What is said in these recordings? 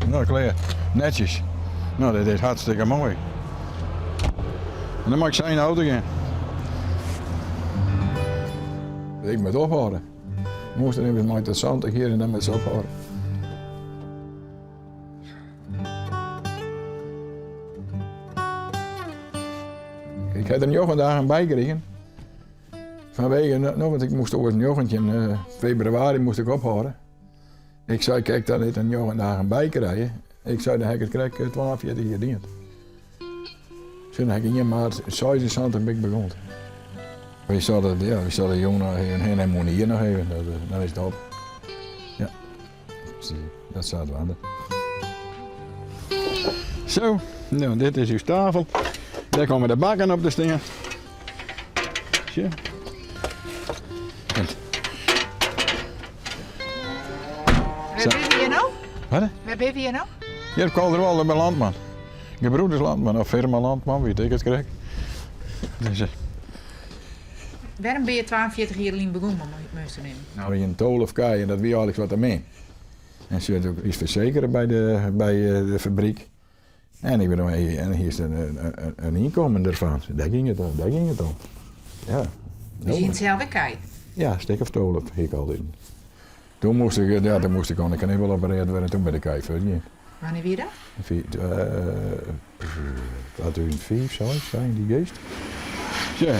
No, klear. Netsjes. No, dit is hartstikke moai. En dan mei ik sa yn de auto gean. Ik moat ophâlde. Moast der even mei tot 70 jier en dan moat se ophâlde. Ik ha der njoggen dagen by krigen. Fanwege, no, want ik moast oars 19 febrewaris moast ik ophâlde. Ik sei, kijk dan net in njoggen dagen by krije. Ik sei, dan ha ik it krekt 42 jier dien. Toen ha ik ien maart 76 bin ik begûn. Wy sille, ja, wy sille jong noch even hin en moarn hier noch even, dat, dan is it op. Ja, dat sa dwaande. Zo, nou, dit is ús tafel. Dêr komme de bakken op te stean. Sjoch. Wêr binne we hjir no? Wat? Wêr binne we hjir no? Hjir op Kolderwolde by Landman. Gebroeders Landman of firma Landman, wit ik it krekt. Dus, Wêrom binne je 42 jier lyn begûn mei meunsternimmen? No, we hiene 12 kij en dat wie eigentlik wat te min. En se is fersekere by de, by de fabryk. En ik bedoel, en hiest in, in ynkommen derfan. Dêr gyng it om, dêr gyng it om. Ja. Dus je hiene sels ek kij? Ja, in stik of 12 hie ik altyd. Toen moast ik, ja, toen moast ik oan de knibbel operearre wurde en toen bin de kij fuortgien. Wannear wie dat? 2005, zoiets, sa yn dy geast. Tja,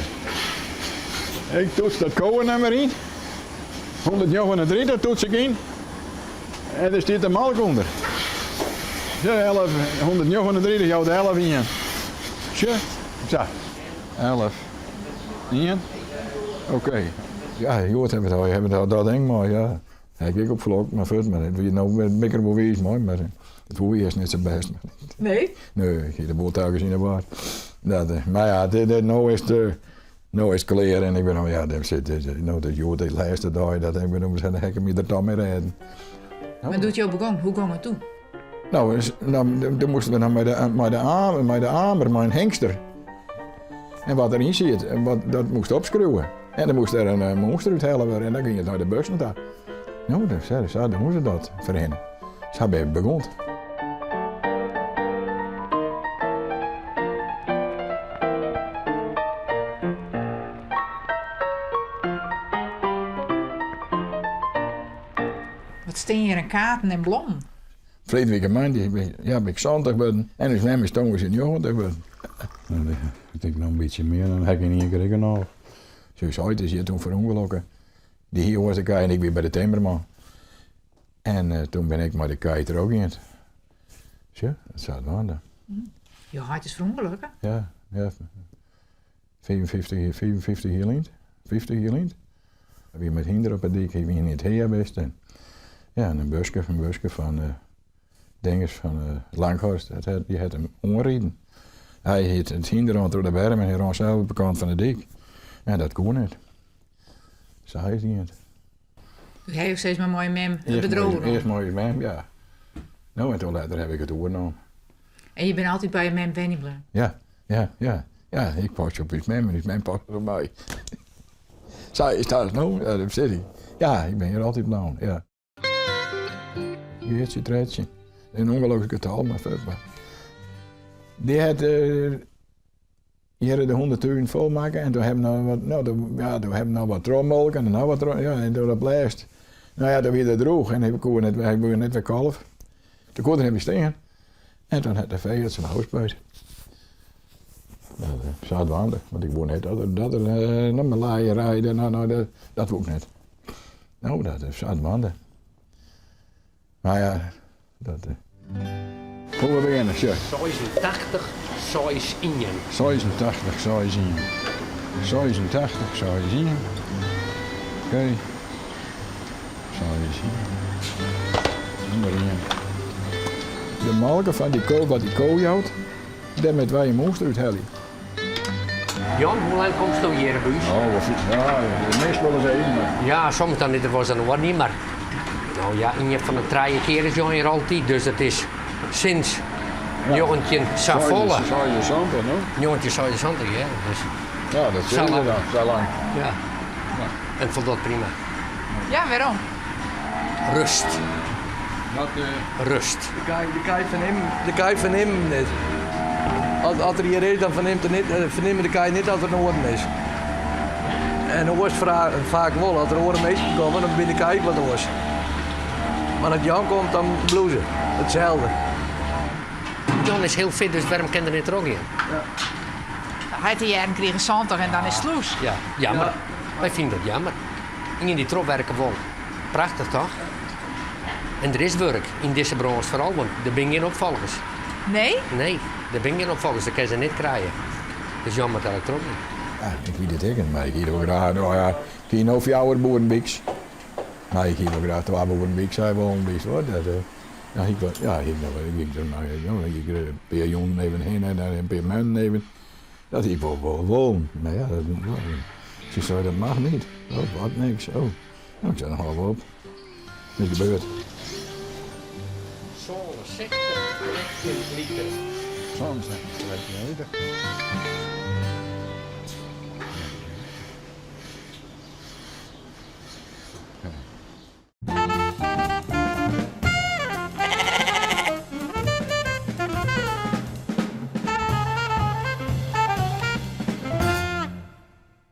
ik toets dat kowenummer yn. 139 toets ik yn. En der stiet de melk ûnder. Sjoch, 11, 139 jout 11 ien. Sjoch, sa. 11, ien. Oké. Ja, hjoed ha we it, ha we dat ding mei, ja. Ha ik ek op flokt, mar fuort, mar it wie no bin ik der wol wiis mei, mar it woe earst net sa bêst. Nee? Nee, ik hie de boel telkens yn 'e war. Dat, mar ja, dit, dit, no is it, no is it klear en ik bin no, ja, dêr sit, no dat hjoed de lêste dei, dat ik bin, dan ha ik my der toch mei rêden. Mar doe't jo begûn, hoe gong it toen? No, no, toen moasten we noch mei de, mei de, mei de amer, mei in hengster. En wat deryn siet, wat, dat moast opskriuwe. En dan moast der in eh, mûnster úthelle wurde en dan gyng it nei de bussen ta. No, sa, sa doen se dat foarhinne. Sa bin ik begûn. Wat stean hjir in kaarten en blommen? Ferleden wike moandei bin, ja, bin ik 70 wurden en ús mem is tongersdei 90 wurden. Ik tink noch in bytsje mear, dan ha ik yn ien kear ek genôch. Ús heit is hjir toen ferûngelokke. Dy hie oars de kij en ik wie by de timmerman. En uh, toen bin ik mei de kij trochgien. Sjoch, dat sa dwaande. Jo heit is ferûngelokke? Ja, ja. 55, 55 jier lyn. 50 jier lyn. Hy wie mei it hynder op 'e dyk, hy wie yn it hea west en ja, en in buske, in buske fan uh, dinges fan uh, Lankhorst, dat hat, dy hat him oanriden. Hy hie it hynder oan troch de berm en hy rûn sels op de kant fan de dyk. En dat koe net. Sa is it. Dus hy sis mar mei mem it bedriuw oernommen? Earst mei ús mem, ja. No, en toen letter ha ik it oernommen. En je binne altyd by je mem wenjen bleaun? Ja, ja, ja. Ja, ik pas op ús mem en ús mem past op my. Sa is dat no, ja, dat sis ik. Ja, ik bin hjir altyd bleaun, ja. Geartsje 13. In ûngelokkich getal, mar fuort mar. Dy hat uh, hjir de 100.000 fol makke en toen hebben we wat, no, toen, ja, toen hebben we noch wat trochmolken en noch wat troch, ja, en toen op lêst. No ja, toen wie it droech en hy koe net, hy koe net wer kalf. Toen koe er net mear stean. En toen hat de feearts him ôfspuid. Sadwaande, want ik woe net dat er, dat er uh, noch mar laaierij, no, no, dat, dat woe ik net. No, dat is sadwaande. Mar ja, dat. Uh, Hoe we begjinne, sjoch. 86, 6, 1. 86, 6, 1. 86, 6, 1. Oké. 6, 1. Nummer 1. De molke fan dy ko, wat dy ko jout, dêr moatte wy in mûnster út helje. Jan, hoe lang komsto hjir by ús? Oh, ja, meast wol ris even. Mar. Ja, soms dan is er wolris in oar niet, mar no ja, ien fan de trije kear is Jan hjir altyd, dus dat is sinds ja. 19 safolle. 76, no? 1976, ja. Dus ja, dat is dan, sa lang. Ja. ja. En foldocht prima. Ja, wêrom? Rust. Dat, eh, Rust. De kij, de kij fernimme, de kij fernimme him net. As, as er hjir is, dan fernimt er net, eh, fernimme de kij net dat der in oaren is. En oars faak wol, as der oare minsken komme, dan binne de kij ek wat oars. Mar as Jan komt, dan bliuwe se itselde. Jan is hiel fit, dus wêrom kin er net trochgean? Hy hat de jaren krigen 70 en dan is it slûs. Ja, jammer. Wy fine dat jammer. Ien dy't trochwerke wol. Prachtich toch? En der is wurk yn dizze brânsj foaral, want der binne gjin opfolgers. Nee? Nee, der binne gjin opfolgers, dat kinne se net krije. Dus Jan moat elk trochgean. Ja, ik wie dit ek, mar ik hie wol graach, no ja, ik hie no fjouwer boeren wyks. Mar ik hie wol graach twa boeren wyks ha wollen, witst wol. Dat, eh, ja, ik, ja, ik, ik, ik, ik, in pear jûnen even hinne en in pear moannen even. Dat hie ik wol wol wollen. Mar ja, dat, se sei dat mag niet. Oh, wat niks. Oh. Nou, ik sei, dan hou we op. Is gebeurd. 67 liter. 67 liter.